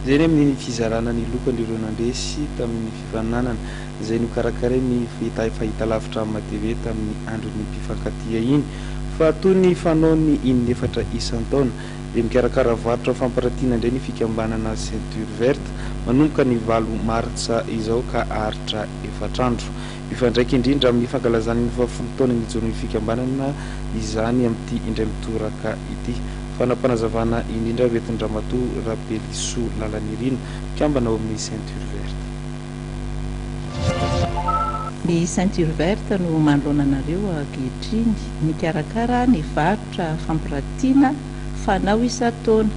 Izay ny amin'ny fizarana ny lokan'ireo nandresy tamin'ny fifaninanana izay nokarakarain'ny fahitalavitra Ama TV tamin'ny andron'ny mpifankatia iny. Fa toy ny fanaony in'efatra isan-taona dia mikarakara varotra fampirantiana indray ny fikambanana Ceinture Verte manomboka ny 8 martsa izao ka haharitra efatr'andro. Mifandraika indrindra amin'ny fankalazana ny fahafolo taona nijoroan'ny fikambanana izany amin'ity indray mitoraka ity. Fanapanazavana indrindra avy entin-dRamatoa Rabelisoa Lalanirina, mpikambana ao amin'ny Ceinture Verte. Ny Ceinture Verte no manoloana anareo ankehitriny, mikarakara ny varotra fampiratiana fanao isan-taona.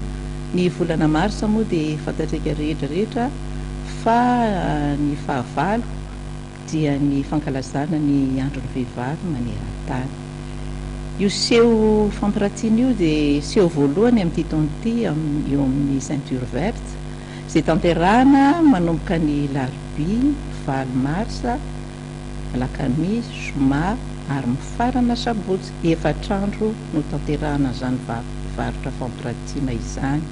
Ny volana marsa moa dia fantatsika rehetra rehetra fa ny fahavalo dia ny fankalazana ny andron'ny vehivavy maneran-tany. Io seho fampiratiana io dia seho voalohany amin'ity taona ity eo amin'ny Ceinture Verte izay tanterahana manomboka ny alarobia 8 marsa, alakamisy, zoma ary mifarana sabotsy. Efatr'andro no tanterahana izany varotra fampiratiana izany.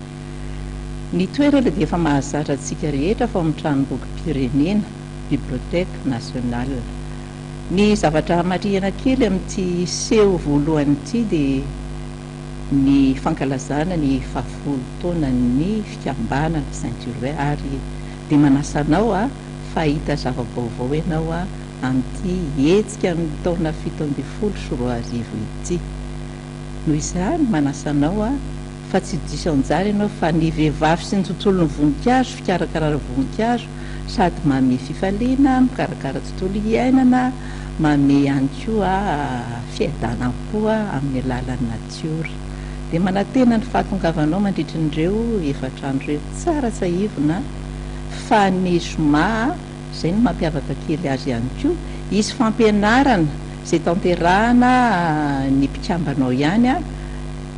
Ny toerana dia efa mahazatra antsika rehetra fa ao amin'ny tranombokim-pirenena, Bibliothèque Nationale. Ny zavatra marihana kely amin'ity seho voalohany ity dia ny fankalazana ny fahafolo taonan'ny fikambanana Ceinture Verte ary dia manasa anao fa hahita zava-baovao ianao amin'ity hetsika amin'ny taona 2017 ity. Noho izany manasa anao fa tsy diso anjara ianao fa ny vehivavy sy ny tontolon'ny voninkazo, fikarakarana voninkazo sady manome fifaliana, mikarakara tontolo iainana, manome ihany koa fiadanam-po amin'ny alalan'ny natiora. Dia manantena ny fahatongavanao mandritra ireo efatr'andro ireo. Tsara tsiahivina fa ny zoma, izay no mampiavaka kely azy ihany koa, hisy fampianarana izay tanterahana ny mpikambana ao ihany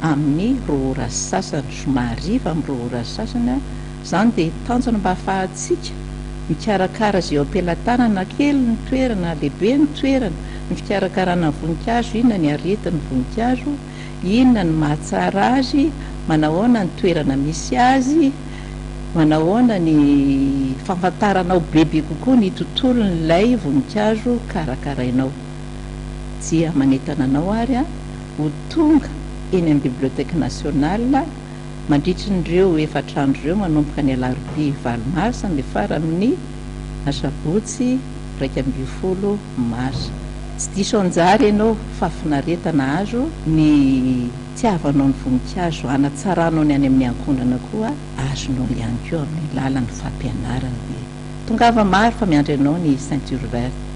amin'ny 2 ora sy sasany, zoma hariva amin'ny 2 ora sy sasany. Izany dia tanjona mba ahafahantsika mikarakara izay eo am-pelatanana, kely ny toerana, lehibe ny toerana, ny fikarakarana ny voninkazo, inona ny aretin'ny voninkazo, inona ny mahatsara azy, manahoana ny toerana misy azy, manahoana ny fahafantaranao bebe kokoa ny tontolon'ilay voninkazo karakarainao. Dia manentana anao ary ho tonga eny amin'ny Bibliothèque Nationale mandritra ireo efatr'andro ireo manomboka ny alarobia 8 marsa miafara amin'ny asabotsy 11 marsa. Tsy diso anjara ianao, fahafinaretana azo ny tiavanao ny voninkazo hanatsaranao ny any amin'ny ankohonana koa azonao ihany koa amin'ny alalan'ny fampianarana. Dia tongava maro fa miandry anao ny Ceinture Verte.